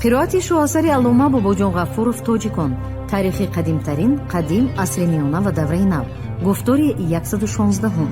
Қироати шоҳасари аллома Бобоҷон Ғафуров «Тоҷикон. Таърихи қадимтарин, қадим, асри миёна ва давраи нав», гуфтори 116-ум.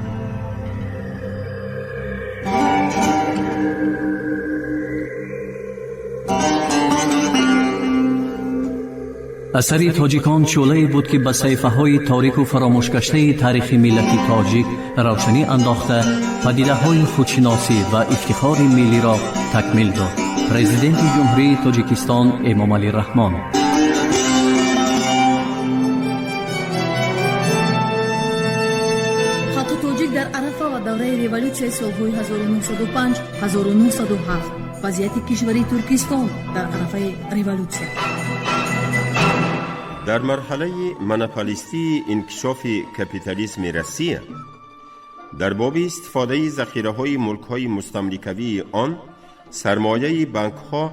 Асари «Тоҷикон» шӯълае буд, ки ба саҳифаҳои торику фаромӯшгаштаи таърихи миллати тоҷик равшанӣ андохта, падидаҳои худшиносӣ ва ифтихори миллиро такмил дод. Президенти Ҷумҳурии Тоҷикистон Эмомалӣ Раҳмон. Халқи тоҷик дар арафа ва давраи революсияи солҳои 1905-1907, вазъияти кишвари Туркистон дар арафаи революсия. Дар марҳалаи монополистии инкишофи капитализми Россия дар боби истифодаи захираҳои мулкҳои мустамликавии он сармояи банкҳо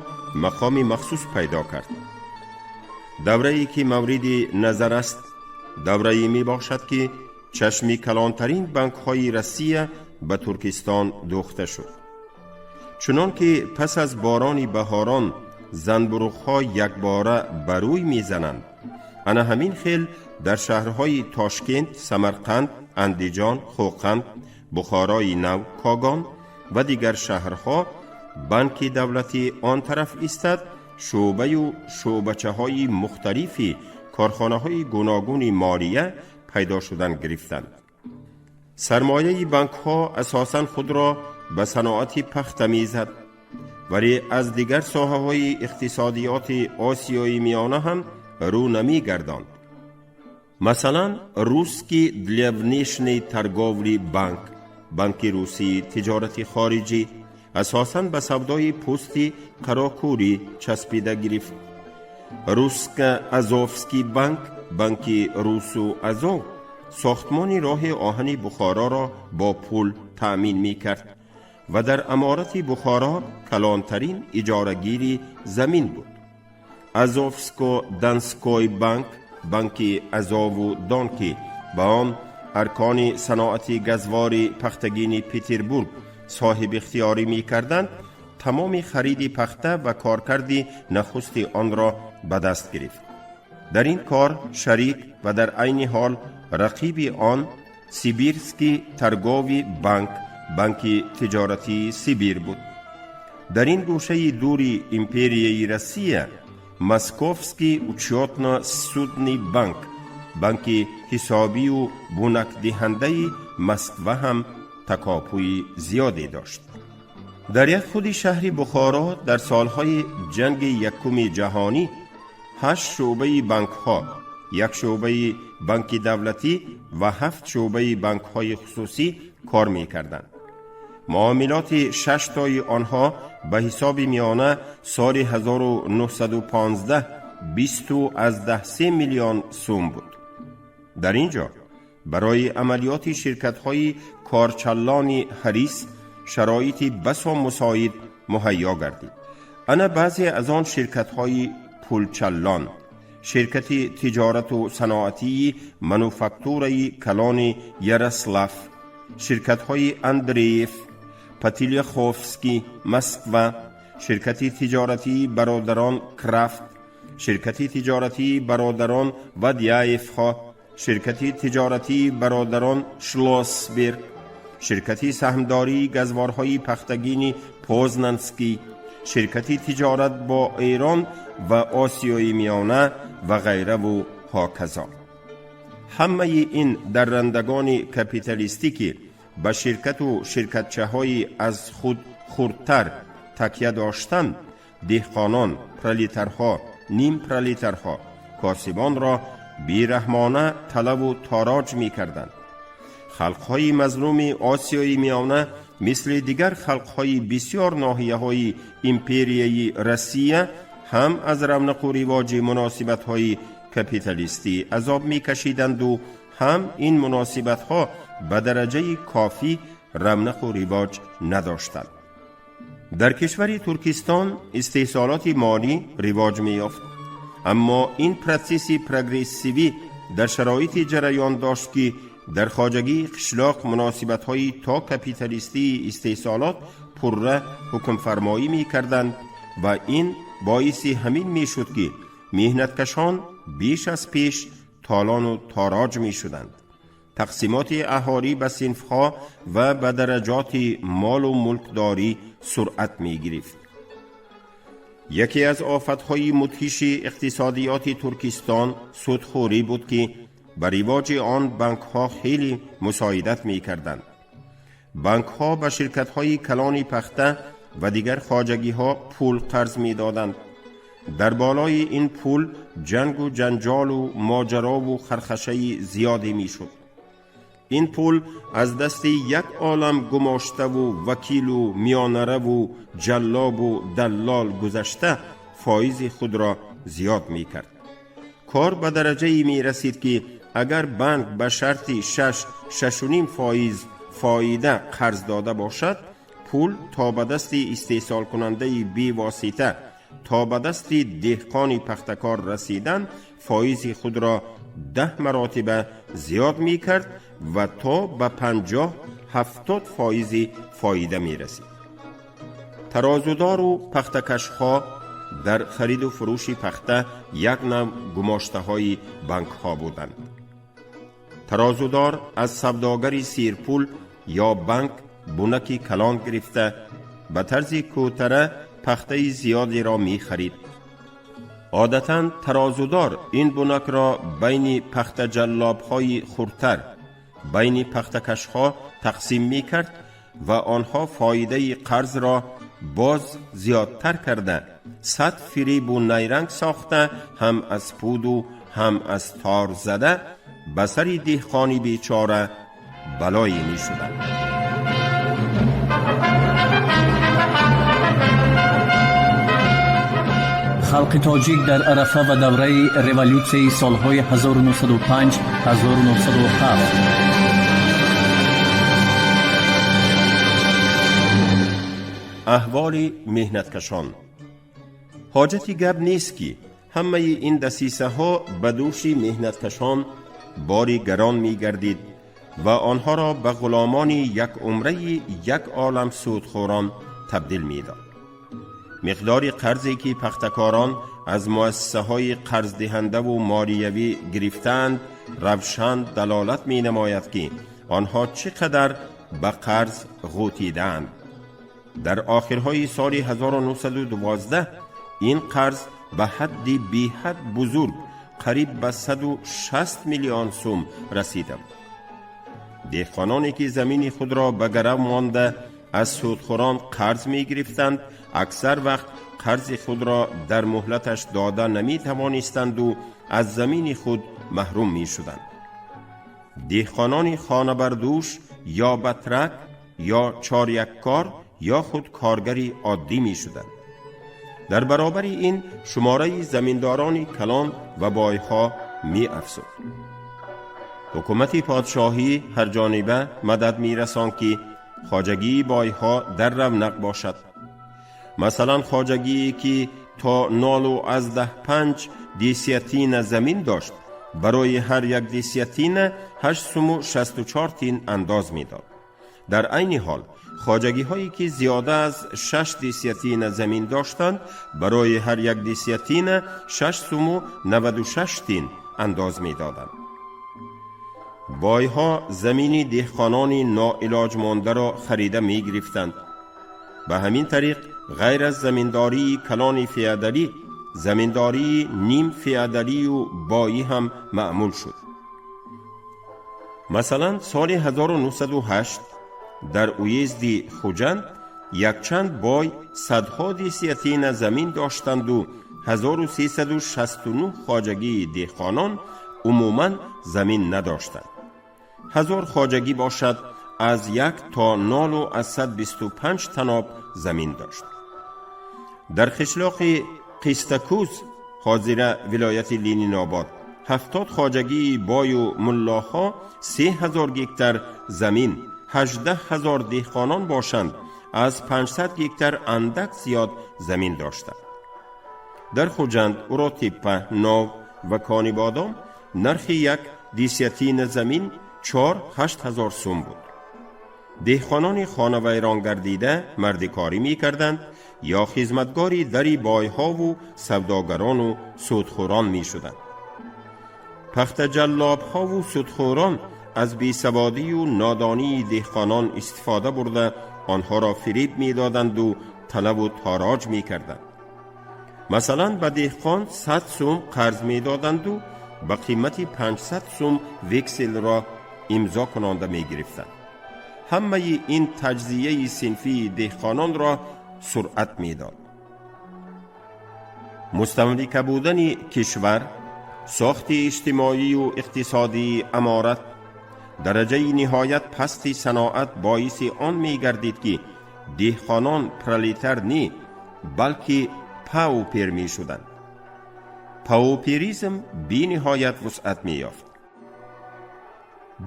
мақоми махсус пайдо кард. Даврае ки мавриди назар аст, даврае мебошад, ки чашми калонтарин банкҳои Россия ба Туркистон дӯхта шуд. Чунон ки пас аз борони баҳорон занбуруғҳо якбора ба рӯй мезананд, ана ҳамин хел дар шаҳрҳои Тошкент, Самарқанд, Андиҷон, Хӯқанд, Бухорои Нав, Когон ва дигар шаҳрҳо банки давлатӣ он тараф истад, шӯъбаю шӯъбачаҳои мухталифи корхонаҳои гуногуни молия пайдо шудан гирифтанд. Сармояи банкҳо асосан худро ба саноати пахта мезад, вале аз дигар соҳаҳои иқтисодиёти Осиёи Миёна ҳам рӯ намегардонд. Масалан, «Русский для внешней торговли банк», Банки русии тиҷорати хориҷӣ, асосан ба савдои пӯсти қарокӯрӣ часпида гирифт. Русско-Азовский банк, Банки Русу Азов, сохтмони роҳи оҳани Бухороро бо пул таъмин мекард ва дар аморати Бухоро калонтарин иҷорагири замин буд. Азовско-Донской банк, Банки Азову Дон, ки ба он аркони саноати газвори пахтагини Петербург соҳибихтиёрӣ мекарданд, тамоми хариди пахта ва коркарди нахусти онро ба даст гирифт. Дар ин кор шарик ва дар айни ҳол рақиби он Сибирский торговый банк, Банки тиҷоратии Сибир буд. Дар ин гӯшаи дури империяи Россия Московский учетно-ссудный банк, Банки ҳисобию бунакдиҳандаи Москва ҳам такопӯи зиёде дошт. Дар як худи шаҳри Бухоро дар солҳои ҷанги якуми ҷаҳонӣ ҳашт шӯъбаи банкҳо, як шӯъбаи банки давлатӣ ва ҳафт шӯъбаи банкҳои хусусӣ кор мекарданд. Муомилоти шаштои онҳо ба ҳисоби миёна соли 1915 20,3 миллион сум буд. Дар ин ҷо барои амалиёти ширкатҳои корчаллони ҳарис шароити басо мусоид муҳайё гардид. Ана баъзе аз он ширкатҳои пулчаллон: ширкати тиҷорату саноатии мануфактураи калони Ярослав, ширкатҳои Андреев, Пателяховский, Москва, ширкати тиҷоратии бародарон Крафт, ширкати тиҷоратии бародарон Вадяевҳо, ширкати тиҷоратии бародарон Шлоссберг, ширкати саҳмдории газворҳои пахтагини Познанский, ширкати тиҷорат бо Эрон ва Осиёи Миёна ва ғайраву ҳоказо. Ҳамаи ин даррандагони капиталистӣ, ки ба ширкату ширкатчаҳои аз худ хурдтар такя доштанд, деҳқонон, пролетарҳо, нимпролетарҳо, косибонро бераҳмона талаву тороҷ мекарданд. Халқҳои мазлуми Осиёи Миёна, мисли дигар халқҳои бисёр ноҳияҳои империяи Россия, ҳам аз равнақу ривоҷи муносибатҳои капиталистӣ азоб мекашиданду, ҳам ин муносибатҳо ба дараҷаи кофӣ равнақу ривоҷ надоштанд. Дар кишвари Туркистон истеҳсолоти молӣ ривоҷ меёфт, аммо ин протсесси прогрессивӣ Дар шароите ҷараён дошт, ки дар хоҷагии қишлоқ муносибатҳои то капиталистии истеҳсолот пурра ҳукмфармоӣ мекарданд ва ин боиси ҳамин мешуд, ки меҳнаткашон беш аз пеш толону тороҷ мешуданд. Тақсимоти аҳолӣ ба синфҳо ва ба дараҷоти молу мулкдорӣ суръат мегирифт. Яке аз офатҳои мудҳиши иқтисодиёти Туркистон судхӯрӣ буд, ки ба ривоҷи он банкҳо хеле мусоидат мекарданд. Банкҳо ба ширкатҳои калони пахта ва дигар хоҷагиҳо пул қарз медоданд. Дар болои ин пул ҷангу ҷанҷолу моҷарову хархашаи зиёде мешуд. Ин пул аз дасти як олам гумоштаву вакилу миёнараву ҷаллобу даллол гузашта, фоизи худро зиёд мекард. Кор ба дараҷае мерасид, ки агар банк ба шарти 6-6,5% фоида қарз дода бошад, пул то ба дасти истеҳсолкунандаи бевосита, то ба дасти деҳқони пахтакор расидан, фоизи худро 10 маротиба зиёд мекард ва то ба 50-70 фоизи фоида мерасид. Тарозудору пахтакашҳо дар хариду фурӯши пахта як нав гумоштаҳои банкҳо буданд. Тарозудор аз савдогари серпул ё банк бунаки калон гирифта, ба тарзи кӯтара пахтаи зиёдеро мехарид. Одатан тарозудор ин бунакро байни пахтаҷаллобҳои хурдтар, байни пахтакашҳо тақсим мекард ва онҳо фоидаи қарзро боз зиёдтар карда, сад фиребу найранг сохта, ҳам аз пуду ҳам аз тор зада, ба сари деҳқони бечора балое мешуданд. Халқи тоҷик дар арафа ва давраи революсияи солҳои 1905-1907. Аҳволи меҳнаткашон. Ҳоҷати гап нест, ки ҳамаи ин дасисаҳо ба дӯши меҳнаткашон бори гарон мегардид ва онҳоро ба ғуломони якумраи як олам судхӯрон табдил медод. Миқдори қарзе, ки пахтакорон аз муассисаҳои қарздиҳандаву молиявӣ гирифтаанд, равшан далолат менамояд, ки онҳо чӣ қадар ба қарз ғӯтидаанд. Дар охирҳои соли 1912 ин қарз ба ҳадди беҳад бузург, қариб ба 160 миллион сум расида буд. Деҳқононе, ки замини худро ба гарав монда, аз судхӯрон қарз мегирифтанд, аксар вақт қарзи худро дар муҳлаташ дода наметавонистанду аз замини худ маҳрум мешуданд. Деҳқонони хонабардӯш ё батрак, ё чоряккор, ё худ коргари оддӣ мешуданд. Дар баробари ин шумораи заминдорони калон ва бойҳо меафзуд. Ҳукумати подшоҳӣ ҳарҷониба мадад мерасон, ки хоҷагии бойҳо дар равнақ бошад. Масалан, хоҷагие, ки то 0,5 десятина замин дошт, барои ҳар як десятина 8 суму 64 тин андоз медод. Дар айни ҳол хоҷагиҳое, ки зиёда аз 6 десятина замин доштанд, барои ҳар як десятина 6 суму 96 тин андоз медоданд. Бойҳо замини деҳқонони ноилоҷ мондаро харида мегирифтанд. Ба ҳамин тариқ, ғайр аз заминдории калони феодалӣ, заминдории ним феодалию боӣ ҳам маъмул шуд. Масалан, соли 1908 дар уезди Хуҷанд якчанд бой садҳо десятина замин доштанду 1369 хоҷагии деҳқонон умуман замин надоштанд. 1000 хоҷагӣ бошад, аз 1 то 0,25 таноб замин дошт. Дар қишлоқи Қистакӯз, ҳозира вилояти Ленинобод, 70 хоҷагии бою муллоҳо 3000 гектар замин, 18 000 деҳқонон бошанд, аз 500 гектар андак зиёд замин доштанд. Дар Хуҷанд, Уротеппа, Нов ва Конибодом Нархи як десятина замин 4-8 ҳазор сум буд. Деҳқонони хонавайронгардида мардикорӣ мекарданд ё хизматгори дари бойҳову савдогарону судхӯрон мешуданд. Пахтаҷаллобҳову судхӯрон аз бесаводию нодонии деҳқонон истифода бурда, онҳоро фиреб медоданду талаву тороҷ мекарданд. Масалан, ба деҳқон 100 сум қарз медоданду ба қимати 500 сум векселро имзо кунонда мегирифтанд. Ҳамаи ин таҷзияи синфии деҳқононро суръат медод. Мустамлика будани кишвар, сохти иҷтимоию иқтисодии аморат, дараҷаи ниҳоят пасти саноат боиси он мегардид, ки деҳқонон пролетар не, балки паупер мешуданд. Пауперизм бениҳоят вусъат меёфт.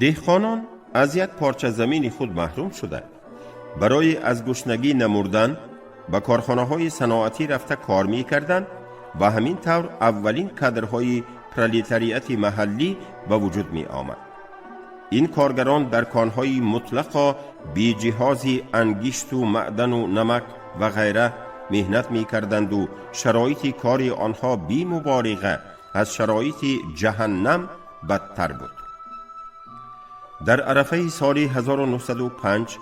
Деҳқонон аз як порча замини худ маҳрум шуда, барои аз гушнагӣ намурдан ба корхонаҳои саноатӣ рафта кор мекарданд ва ҳамин тавр аввалин кадрҳои пролетариати маҳаллӣ ба вуҷуд меомад. Ин коргарон дар конҳои мутлақо беҷиҳози ангишту маъдану намак ва ғайра меҳнат мекарданду шароити кори онҳо бемуболиға аз шароити ҷаҳаннам бадтар буд. Дар арафаи соли 1905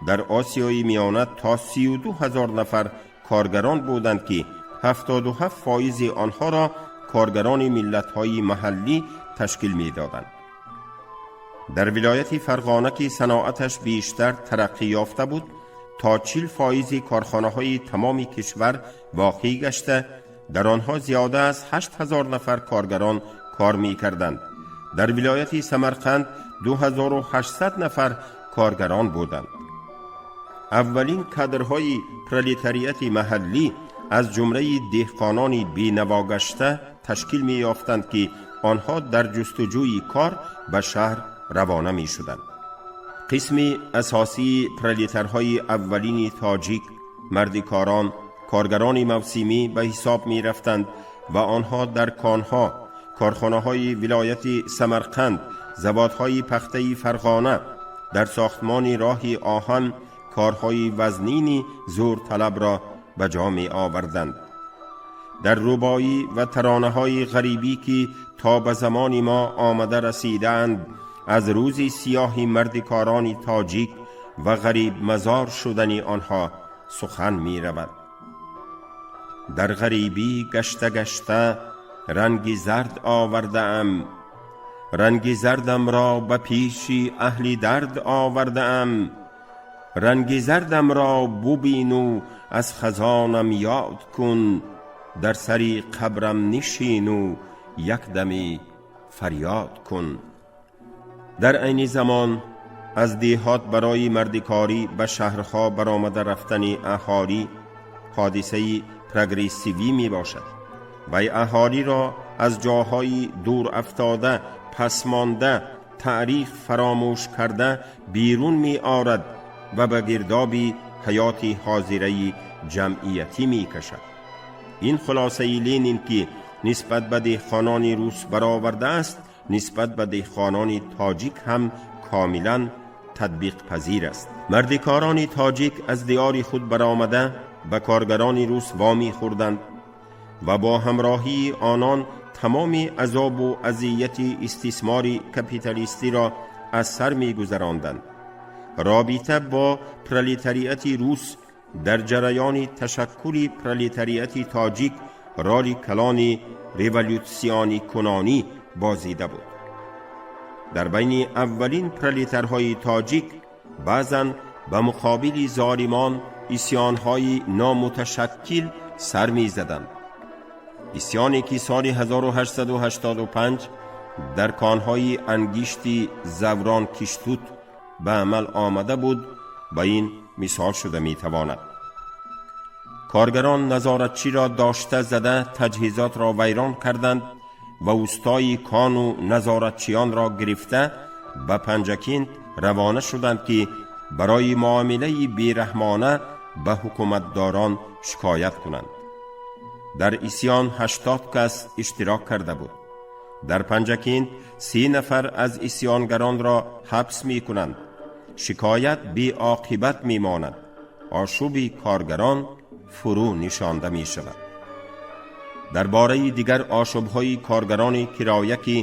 дар Осиёи Миёна то 32 ҳазор нафар коргарон буданд, ки 77 фоизи онҳоро коргарони миллатҳои маҳаллӣ ташкил медоданд. Дар вилояти Фарғона, ки саноаташ бештар тараққӣ ёфта буд, то 40 фоизи корхонаҳои тамоми кишвар воқеъ гашта, дар онҳо зиёда аз 8 ҳазор нафар коргарон кор мекарданд. Дар вилояти Самарқанд 2800 нафар коргарон буданд. Аввалин кадрҳои пролетариати маҳаллӣ аз ҷумлаи деҳқонони бенавогашта ташкил меёфтанд, ки онҳо дар ҷустуҷӯи кор ба шаҳр равона мешуданд. Қисми асосии пролетарҳои аввалини тоҷик мардикорон, коргарони мавсимӣ ба ҳисоб мерафтанд ва онҳо дар конҳо, корхонаҳои вилояти Самарқанд, заводҳои пахтаи Фарғона, дар сохтмони роҳи оҳан корҳои вазнини зӯрталабро ба ҷо меоварданд. Дар рубоӣ ва таронаҳои ғарибӣ, ки то ба замони мо омада расидаанд, аз рӯзи сиёҳи мардикорони тоҷик ва ғарибмазор шудани онҳо сухан меравад. Дар ғарибӣ гашта гашта ранги зард овардаам, ранги зардамро ба пеши аҳли дард овардаам. Ранги зардамро бубину аз хазонам ёд кун, дар сари қабрам нишину як дами фарёд кун. Дар айни замон аз деҳот барои мардикорӣ ба шаҳрҳо баромада рафтани аҳолӣ ҳодисаи прогрессивӣ мебошад. Вай аҳолиро аз ҷоҳои дур афтода, пасмонда, таърих фаромӯш карда берун меорад ва ба гирдоби ҳаёти ҳозираи ҷамъиятӣ мекашад. Ин хулосаи Ленин, ки нисбат ба деҳқонони рус баровардааст, нисбат ба деҳқонони тоҷик ҳам комилан татбиқпазир аст. Мардикорони тоҷик аз диёри худ баромада ба коргарони рус вомехӯрданд ва бо ҳамроҳии онон тамоми азобу азияти истисмори капиталистиро аз сар мегузаронданд. Робита бо пролетариати рус дар ҷараёни ташаккули пролетариати тоҷик роли калони революсионикунонӣ бозида буд. Дар байни аввалин пролетарҳои тоҷик баъзан ба муқобили золимон исьёнҳои номуташаккил сар мезаданд. Исьёне ки соли 1885 дар конҳои ангишти Заврон Киштут ба амал омада буд, ба ин мисол шуда метавонад. Коргарон назоратчиро дошта зада, таҷҳизотро вайрон карданд ва устои кону назоратчиёнро гирифта ба Панҷакент равона шуданд, ки барои муомилаи бераҳмона ба ҳукуматдорон шикоят кунанд. Дар исьён 80 кас иштирок карда буд. Дар Панҷакент 30 нафар аз исёнгарон ҳабс мекунанд. Шикоят беоқибат мемонад. Ошӯби коргарон фурӯ нишонда мешавад. Дар бораи дигар ошӯбҳои коргарони кироя ки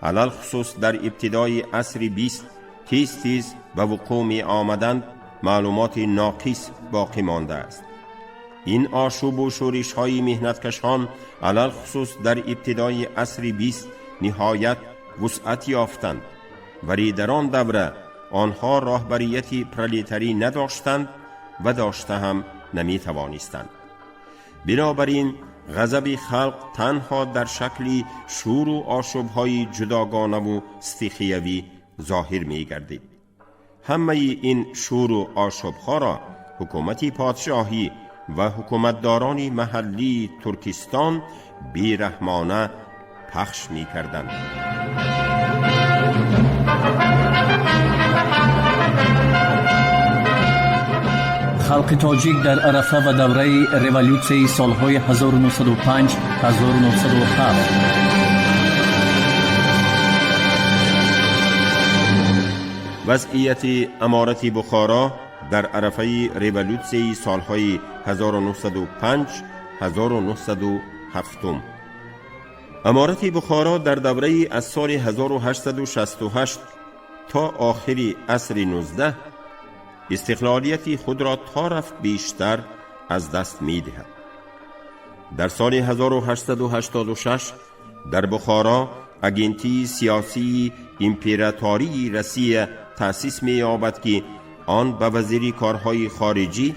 алалхусус дар ибтидои асри 20 тез тез ба вуқӯъ меомаданд, маълумоти ноқис боқӣ мондааст. Ин ошӯбу шӯришҳои меҳнаткашон алалхусус дар ибтидои асри 20 ниҳоят вусъат ёфтанд, вале дар он давра онҳо роҳбарияти пролетарӣ надоштанд ва дошта ҳам наметавонистанд. Бинобар ин ғазаби халқ танҳо дар шакли шӯру ошӯбҳои ҷудогонаву стихиявӣ зоҳир мегардид. Ҳамаи ин шӯру ошӯбҳоро ҳукумати подшоҳӣ ва ҳукуматдорони маҳаллии Туркистон бераҳмона пахш мекарданд. Халқи тоҷик дар арафа ва давраи революсияи солҳои 1905-1907. Вазъияти Аморати Бухоро дар арафаи революсияи солҳои 1905-1907. Аморати Бухоро дар давраи аз соли 1868 то охири асри 19 истиқлолияти худро то рафт бештар аз даст медиҳад. Дар соли 1886 дар Бухоро агентии сиёсии императории Россия таъсис меёбад ки он ба вазири корҳои хориҷӣ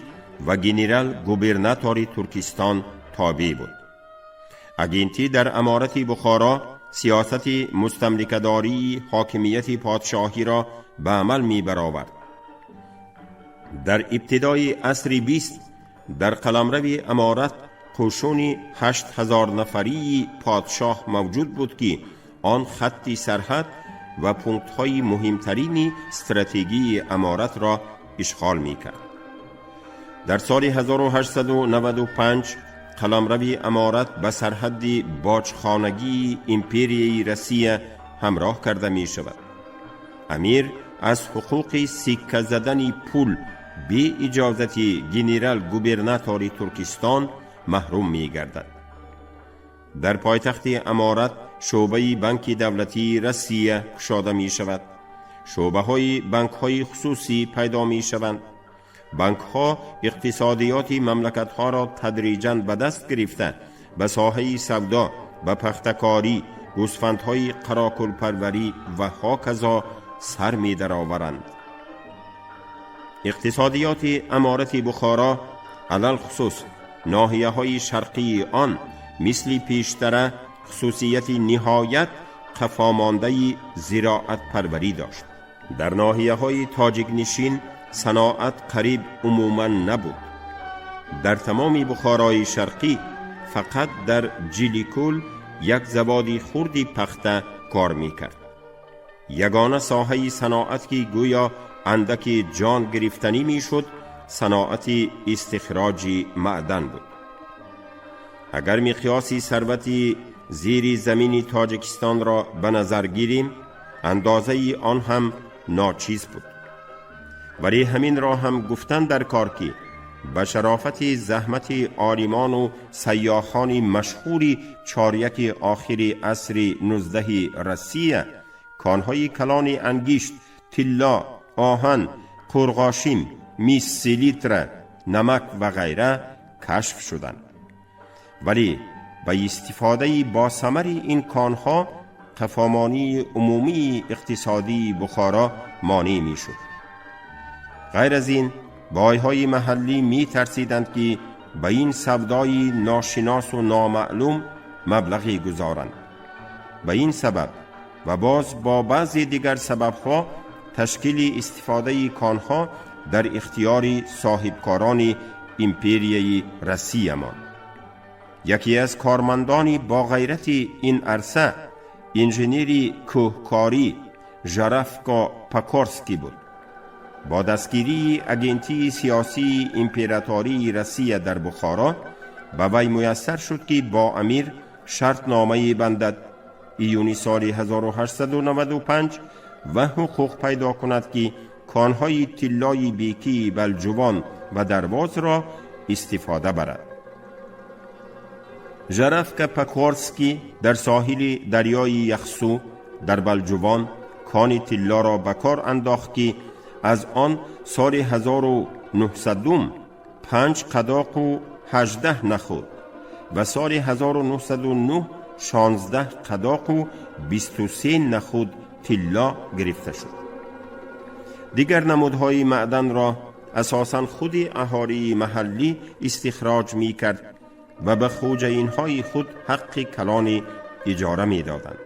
ва генерал-губернатори Туркистон тобеъ буд. Агентӣ дар Аморати Бухоро сиёсати мустамликадории ҳокимияти подшоҳиро ба амал мебаровард. Дар ибтидои асри 20 дар қаламрави аморат қӯшуни 8000 нафарии подшоҳ мавҷуд буд ки он хатти сарҳад ва пунктҳои муҳимтарини стратегии аморатро ишғол мекард. Дар соли 1895 қаламрави аморат ба сарҳадди боҷхонагии империяи Россия ҳамроҳ карда мешавад. Амир аз ҳуқуқи сикка задани пул бе иҷозати генерал-губернатори Туркистон маҳрум мегардад. Дар пойтахти аморат шӯъбаи Банки давлатии Россия кушода мешавад. Шӯъбаҳои банкҳои хусусӣ пайдо мешаванд. Банкҳо иқтисодиёти мамлакатҳоро тадриҷан ба даст гирифта, ба соҳаи савдо, ба пахтакорӣ, гӯсфандҳои қарокулпарварӣ ва ҳоказо сар медароваранд. Иқтисодиёти Аморати Бухоро, алалхусус ноҳияҳои шарқии он, мисли пештара хусусияти ниҳоят қафомондаи зироатпарварӣ дошт. Дар ноҳияҳои тоҷикнишин саноат қариб умуман набуд. Дар тамоми Бухорои Шарқӣ фақат дар Ҷиликул як заводи хурди пахта кор мекард. Ягона соҳаи саноат ки гӯё андаки ҷон гирифтанӣ мешуд, саноати истихроҷи маъдан буд. Агар миқёси сарвати зери замини Тоҷикистонро ба назар гирем, андозаи он ҳам ночиз буд. Вале ҳаминро ҳам гуфтан дар кор ки ба шарофати заҳмати олимону сайёҳони машҳури чоряки охири асри 19 Россия конҳои калони ангишт, тилло, оҳан, қурғошин, мис, селитра, намак ва ғайра кашф шуданд. Вале ба истифодаи босамари ин конҳо қафомонии умумии иқтисодии Бухоро монеъ мешуд. Ғайр аз ин, бойҳои маҳаллӣ метарсиданд ки ба ин савдои ношиносу номаълум маблағе гузоранд. Ба ин сабаб ва боз бо баъзе дигар сабабҳо ташкили истифодаи конҳо дар ихтиёри соҳибкорони империяи Россия монд. Яке аз кормандони боғайрати ин арса инженери кӯҳкорӣ Жаравко Покорский буд. Бо дастгирии агентии сиёсии императории Россия дар Бухоро ба вай муяссар шуд ки бо амир шартномае бандад. Июни соли 1895 ва ҳуқуқ пайдо кунад, ки конҳои тиллои бекии Балҷувон ва Дарвозро истифода барад. Жаравка Покорский дар соҳили дарёи Яхсу дар Балҷувон кони тиллоро ба кор андохт, ки аз он соли 1900 5 қадоқу 18 нахуд ва соли 1909 16 қадоқу 23 нахуд тилло гирифта шуд. Дигар намудҳои маъданро асосан худи аҳолии маҳаллӣ истихроҷ мекард ва ба хоҷаинҳои худ ҳаққи калони иҷора медоданд.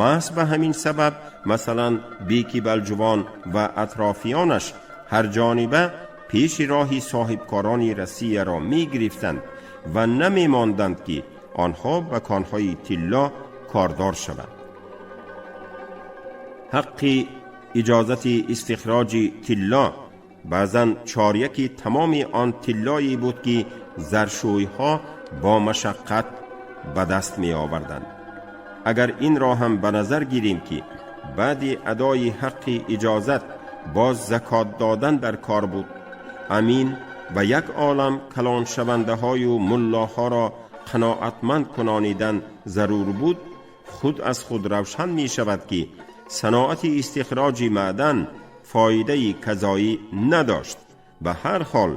Маҳз ба ҳамин сабаб, масалан, беки Балҷувон ва атрофиёнаш ҳарҷониба пеши роҳи соҳибкорони Россияро мегирифтанд ва намемонданд, ки онҳо ба конҳои тилло кордор шаванд. Ҳаққи иҷозати истихроҷи тилло баъзан чоряки тамоми он тиллое буд, ки заршӯйҳо бо машаққат ба даст меоварданд. Агар инро ҳам ба назар гирем, ки баъди адои ҳаққи иҷозат боз закот додан дар кор буд, амин ва як олам калоншавандаҳою муллоҳоро қаноатманд кунонидан зарур буд, худ аз худ равшан мешавад, ки саноати истихроҷи маъдан фоидаи казоӣ надошт. Ба ҳар ҳол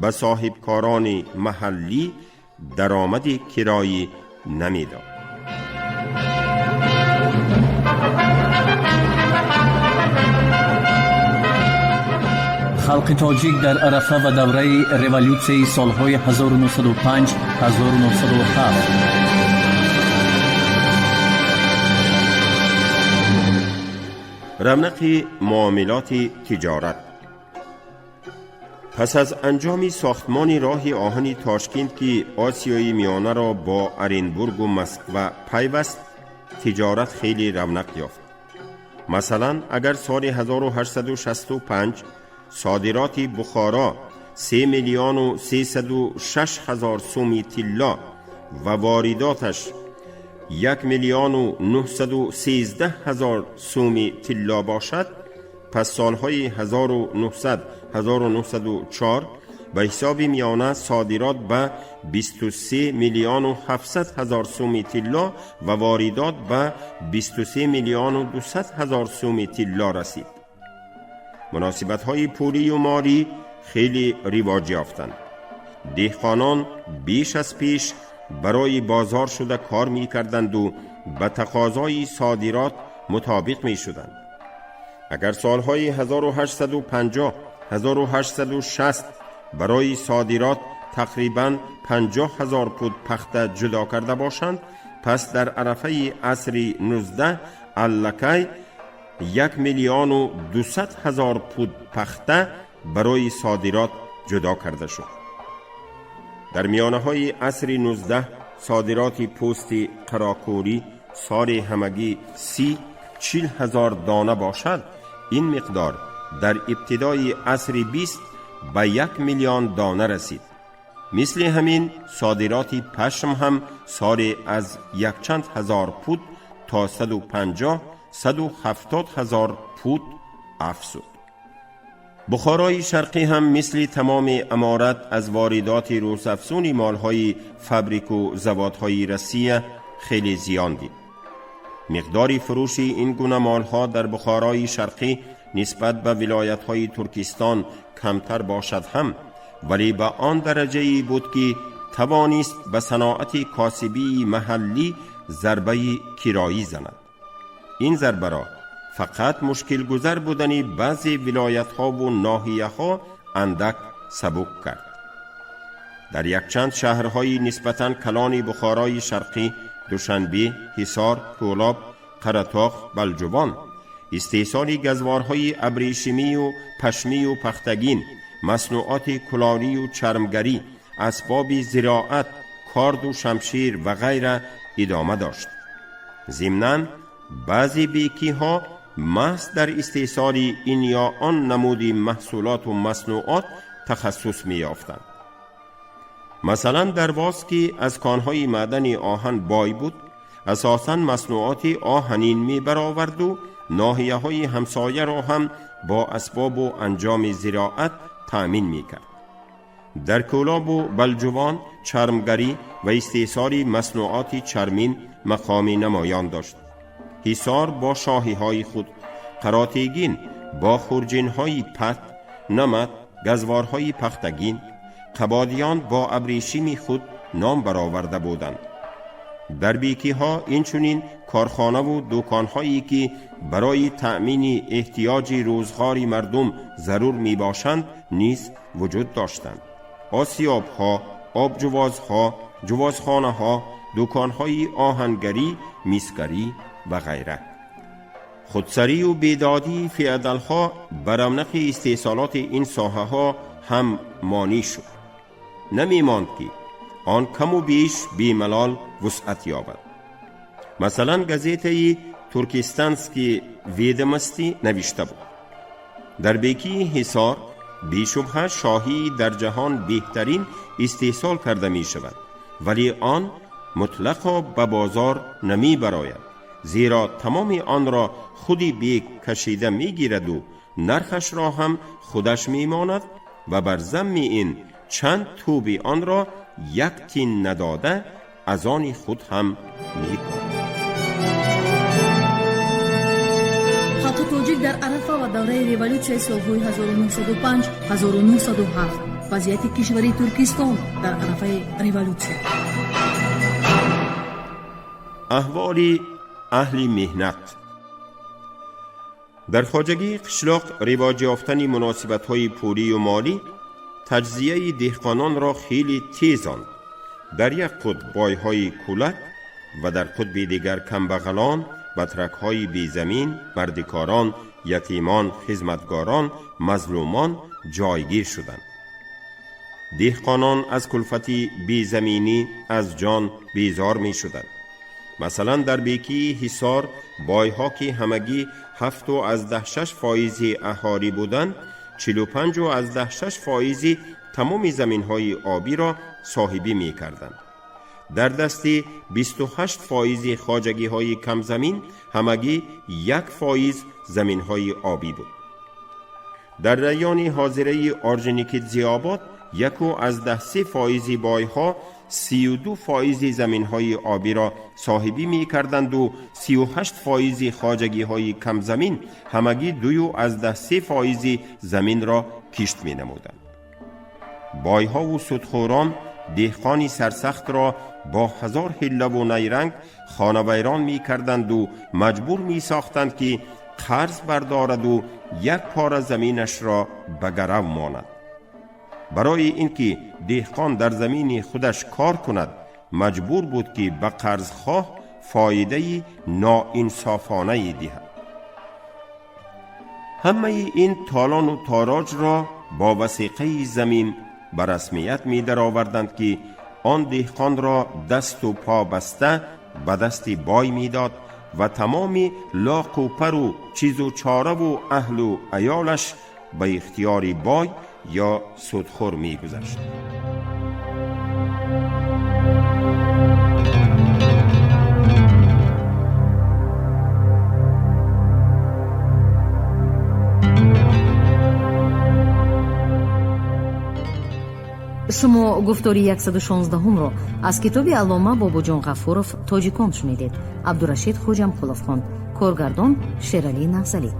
ба соҳибкорони маҳаллӣ даромади кироӣ намедод. Халқи тоҷик дар арафа ва давраи революсияи солҳои 1905-1907. Равнақи муомилоти тиҷорат. Пас аз анҷоми сохтмони роҳи оҳани Тошкент, ки Осиёи Миёнаро бо Оренбургу Москва пайваст, тиҷорат хеле равнақ ёфт. Масалан, агар соли 1865 содироти Бухоро 3 миллиону 306 ҳазор суми тилло ва воридоташ 1 миллиону 913 ҳазор суми тилло бошад, пас солҳои 1900 1904 ба ҳисоби миёна содирот ба 23 миллиону 700 ҳазор суми тилло ва воридот ба 23 миллиону 200 ҳазор суми тилло расид. Муносибатҳои пулию молӣ хеле ривоҷ ёфтанд. Деҳқонон беш аз пеш барои бозор шуда кор мекарданду ба тақозои содирот мутобиқ мешуданд. Агар солҳои 1850 1860 барои содирот тақрибан 50 ҳазор пуд пахта ҷудо карда бошанд, пас дар арафаи асри 19 аллакай 1 миллиону 200 ҳазор пуд пахта барои содирот ҷудо карда шуд. Дар миёнаҳои асри 19 содироти пӯсти қарокӯрӣ соли ҳамагӣ 30-40 ҳазор дона бошад, ин миқдор дар ибтидои асри 20 ба 1 миллион дона расид. Мисли ҳамин содироти пашм ҳам соли аз якчанд ҳазор пуд то 150-170 ҳазор пуд афзуд. Бухорои Шарқӣ ҳам мисли тамоми аморат аз воридоти рӯзафзуни молҳои фабрику заводҳои Россия хеле зиён дид. Миқдори фурӯши ин гуна молҳо дар Бухорои Шарқӣ нисбат ба вилоятҳои Туркистон камтар бошад ҳам, вале ба он дараҷае буд, ки тавонист ба саноати косибии маҳаллӣ зарбаи кироӣ занад. Ин зарбаро фақат мушкилгузар будани баъзе вилоятҳову ноҳияҳо андак сабук кард. Дар якчанд шаҳрҳои нисбатан калони Бухорои Шарқӣ: Душанбе, Ҳисор, Кӯлоб, Қаратоғ, Балҷувон истеҳсоли газворҳои абрешимию пашмию пахтагин, маснуоти кулолию чармгарӣ, асбоби зироат, корду шамшир ва ғайра идома дошт. Зимнан баъзе бекиҳо маҳз дар истеҳсоли ин ё он намуди маҳсулоту маснуот тахассус меёфтанд. Масалан, Дарвоз, ки аз конҳои маъдани оҳан бой буд, асосан маснуоти оҳанин мебароварду ноҳияҳои ҳамсояро ҳам бо асбобу анҷоми зироат таъмин мекард. Дар Кӯлобу Балҷувон чармгарӣ ва истеҳсоли маснуоти чармин мақоми намоён дошт. Ҳисор бо шоҳиҳои худ, Қаротегин бо хурҷинҳои пат, намат, газворҳои пахтагин, Қабодиён бо абрешими худ ном бароварда буданд. Дар бекиҳо инчунин корхонаву дуконҳое ки барои таъмини эҳтиёҷи рӯзғори мардум зарур мебошанд низ вуҷуд доштанд: осиёбҳо, обҷувозҳо, ҷувозхонаҳо, дуконҳои оҳангарӣ, мисгарӣ ва ғайра. Худсарию бедодии феодалҳо ба равнақи истеҳсолоти ин соҳаҳо ҳам монӣ шуд. Намемонд ки он каму беш бемалол вусъат ёбад. Масалан, газетаи «Туркестанские ведомости» навишта буд: дар бекии Ҳисор бешубҳа шоҳии дар ҷаҳон беҳтарин истеҳсол карда мешавад, вале он мутлақо ба бозор намебарояд, зеро тамоми онро худи бек кашида мегираду нархашро ҳам худаш мемонад ва бар замми ин чанд тӯби онро як тин надода аз они худ ҳам мекунад. Халқи тоҷик дар арафа ва давраи революсияи солҳои 1905 1907. Вазъияти кишвари Туркистон дар арафаи революсия. Аҳволи аҳли меҳнат. Дар хоҷагии қишлоқ ривоҷ ёфтани муносибатҳои пулию молӣ таҷзияи деҳқононро хеле тезонд. Дар як қутб бойҳои кулак ва дар қутби дигар камбағалон, батракҳои безамин, мардикорон, ятимон, хизматгорон, мазлумон ҷойгир шуданд. Деҳқонон аз кулфати безаминӣ аз ҷон безор мешуданд. Масалан, дар бекии Ҳисор бойҳо, ки ҳамагӣ 7,6% аҳолӣ буданд, 45,6% тамоми заминҳои обиро соҳибӣ мекарданд. Дар дасти 28% хоҷагиҳои камзамин ҳамагӣ 1% заминҳои обӣ буд. Дар райони ҳозираи Орҷоникидзеобод 1,3% бойҳо 32% заминҳои обиро соҳибӣ мекарданду 38% хоҷагиҳои камзамин ҳамагӣ 2,3% заминро кишт менамуданд. Бойҳову судхӯрон деҳқони сарсахтро бо ҳазор ҳиллаву найранг хонавайрон мекарданду маҷбур месохтанд, ки қарз бардораду як пора заминашро ба гарав монад. Барои ин ки деҳқон дар замини худаш кор кунад, маҷбур буд, ки ба қарзхоҳ фоидаи ноинсофонае диҳад. Ҳамаи ин толону тороҷро бо васиқаи замин ба расмият медароварданд, ки он деҳқонро дасту по баста ба дасти бой медод ва тамоми лоқу пару чизу чораву аҳлу аёлаш ба ихтиёри бой ё судхӯр мегузашт. Шумо гуфтори 116-ҳумро аз китоби аллома Бобоҷон Ғафуров «Тоҷикон» шунидед. Абдурашид Хоҷамқулов хонд. Коргардон Шералӣ Нағзалӣ.